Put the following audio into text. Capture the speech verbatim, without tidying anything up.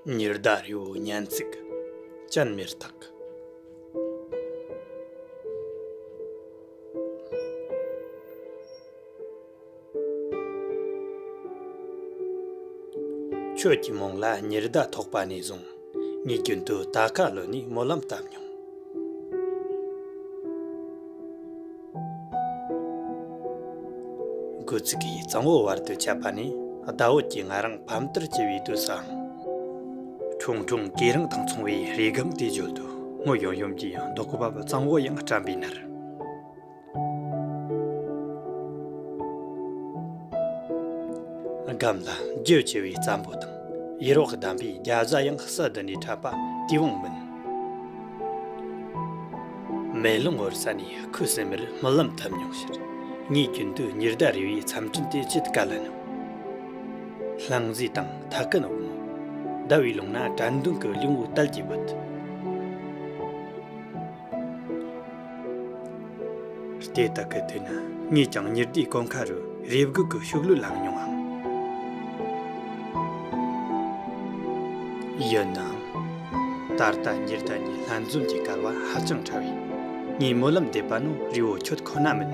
ཉི་ཟླ་རི་བོའི་སྙན་ཚིག་ཅན་མེར་ཐག་ཁྱོད་ཀྱི་མིང་ལ་ཉི་ཟླ་ཐོགས་པ་ནས་བཟུང་། ངས་རྒྱུན་དུ་ད་ག་ལོ་ནས་སྨོན་ལམ་བཏབ་མྱོང་། འགོ་ཚུགས་ཀྱི་གཙང་བོ་བར་དུ་ཆད་པ་ནས། ཟླ་འོད་ཀྱིས་ང་རང་ཕམ་དར་བྱེད་པའི་དུས་སུའང་། ཁྲུང་ཁྲུང་གོས་རིང་དང་མཚུངས་པའི་རེ་སྒམ་དེ་བརྗོད་དུས། ངུ་ཡོམ་ཡོམ་གྱིས་ཡང་ལྡོག་པ་གཙང་བོ་ཡང་བཀྲམ་པའི་ནར། སྒམ་ལ་རྒྱུ་ཆེ་བའི་རྩམ་པོ་དང་། ཡུར་བག་ལྡན་པའི་རྒྱ་བཟའ་ཡང་ས་བདུན་ནས་འཁྲབ་པ་དེ་བོང་མིན། མེ་ལོང་འོར་ས་ནས་ཁུ་སིམ་མེར་སྨོན་ལམ་བཏབ་མྱོང་ཕྱིར། ངས་རྒྱུན་དུ་ཉི་ཟླ་རི་བོའི་མཚམས་སྤྲིན་དེ་ཅིག་བཀལ་ལ་ནུབ། ལྷང་ཟིལ་དང་ཐ་ཀི་ནོག་མོ། ཟླ་བའི་ལུང་ན་དྲན་གདུང་གི་ལུང་བོ་དལ་གྱིས་བུད། རྟའི་སྟེགས་ཀྱི་དུས་ན་ངས་ཀྱང་ཉི་ཟླའི་གོང་ཁ་རུ་རེ་སྒུག་གི་ཤུགས་ལུས་ལངས་མྱོང་ངམ། ཡིན་ནའང་། ད་ལྟ་ཉི་ཟླ་གཉིས་ལྷན་འཛོམས་ཀྱི་སྐལ་བ་ཧ་ཅང་ཕྲ་བས། ངས་སྨོན་ལམ་འདེབས་པ་ནི་རི་བོ་ཁྱོད་ཁོ་ན་མིན།